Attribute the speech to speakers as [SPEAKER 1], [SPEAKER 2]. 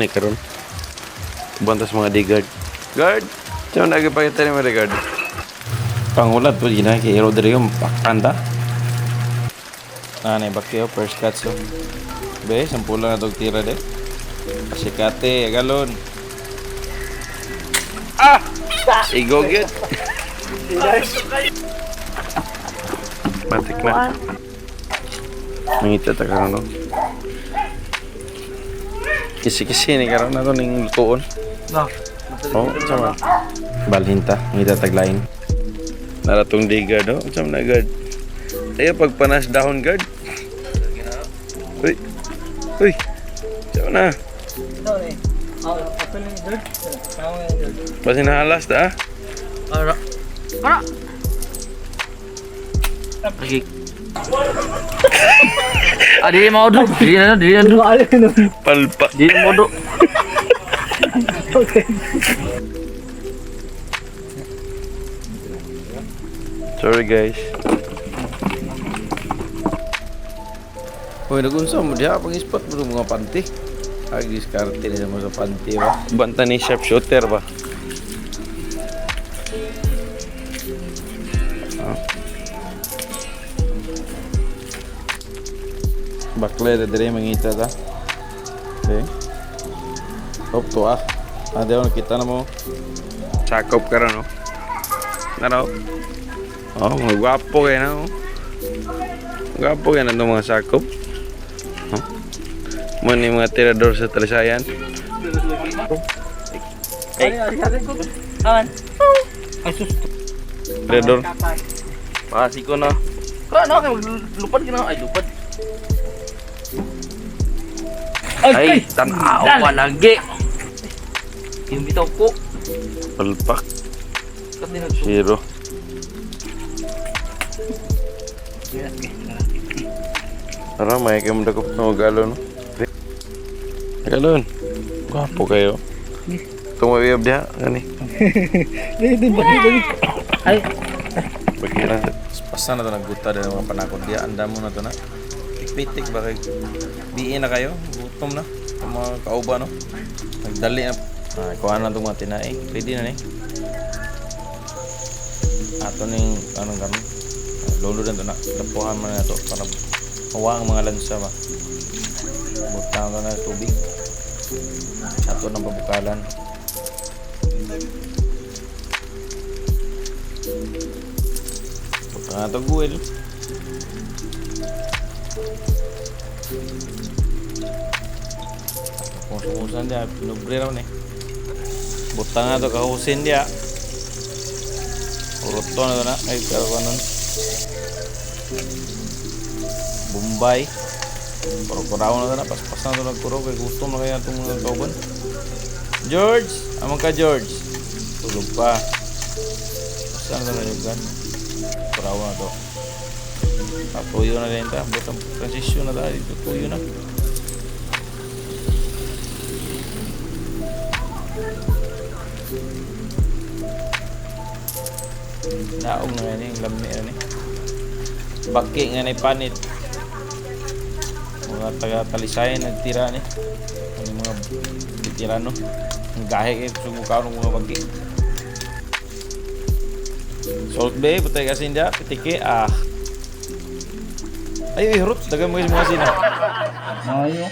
[SPEAKER 1] Ni karon. Bantas mga di guard. Guard! Saan nagipakita ni mga guard? Pangulat po gina kay iro diri yung pakanta. Nanay bakyo first cut so. Be, sampula na tog tira de. Pasikate, galon. Ah! Igo gyud. Matik na. Mangita ta karon no. Kisi-kisi ni karon na to ning lutuon.
[SPEAKER 2] No.
[SPEAKER 1] Oh, sama. Balhin ta, ngita taglain. Naratong di guard, oh. Unsa man na guard? Ayo pagpanas dahon guard. Uy. Uy. Unsa man na? Basin halas ta ah.
[SPEAKER 2] Ara. Ara. Lagi. Ah, dili mo do. Dili na, dili na do.
[SPEAKER 1] Palpa.
[SPEAKER 2] Dili mo do.
[SPEAKER 1] Sorry guys. Hoy, nagunsa mo diha pang spot mo mga panty. Ag diskarte ni mo sa panty ba. Banta ni sharpshooter ba. Ah. Bakle na dire mangita ta. Okay. Hop to ah. Ah, di nakita na mo. Sakop karon no. Naro. Oh, mga gwapo kayo na. Oh. Gwapo kayo na itong mga sakop. Huh? Mo ni mga tirador sa Talisayan.
[SPEAKER 2] Aman. Ay sus.
[SPEAKER 1] Tirador.
[SPEAKER 2] Pasi ko na. Kaya na kay maglupad ka na ay lupad. Ay, tanaw pa lagi. Yung bitaw ko.
[SPEAKER 1] Palpak.
[SPEAKER 2] Kat din nagsu.
[SPEAKER 1] Zero. Tara, may kayo mudakop ng galon. Galon. Gwapo kayo. Tumawiyab diha. Gani.
[SPEAKER 2] Ay,
[SPEAKER 1] Bakira. Basta na to nagguta din mga panakot diha. Anda mo na to na. Pitik ba kay biin na kayo? Gutom na. Ang mga kauba no. Nagdali na. Ah, kuha na itong mga tinai. Ready na ni. Ato ning anong karon. Lolo na to na. Lapuhan man na to para mawa ang mga lansa ba. Butang na tubig. Ato nang pabukalan. Butang na to guel. Kung sumusan dia, pinubre raw ni. Butang na to kahusin dia. Uruto na to na. Ay, pero kanon. Bombay. Pero kuraw na to na. Paspas na to nagkuro. Kay gusto na kaya itong mga kauban. George! Amang ka, George. Tulog pa. Saan na to na Kuraw na to. Patuyo na rin ta. Butang transition na tayo. Dito tuyo na. Naog na nga yung lami na ni. Baki nga ni panit. Mga taga-talisayan nagtira ni. Ang mga veterano. Ang gahe kayo sumukaw ng mga baki. Salt Bay, putay kasi hindi. Pitiki, ah. Ay, ay, roots. Dagan mo yung mga sina.
[SPEAKER 2] Ayo.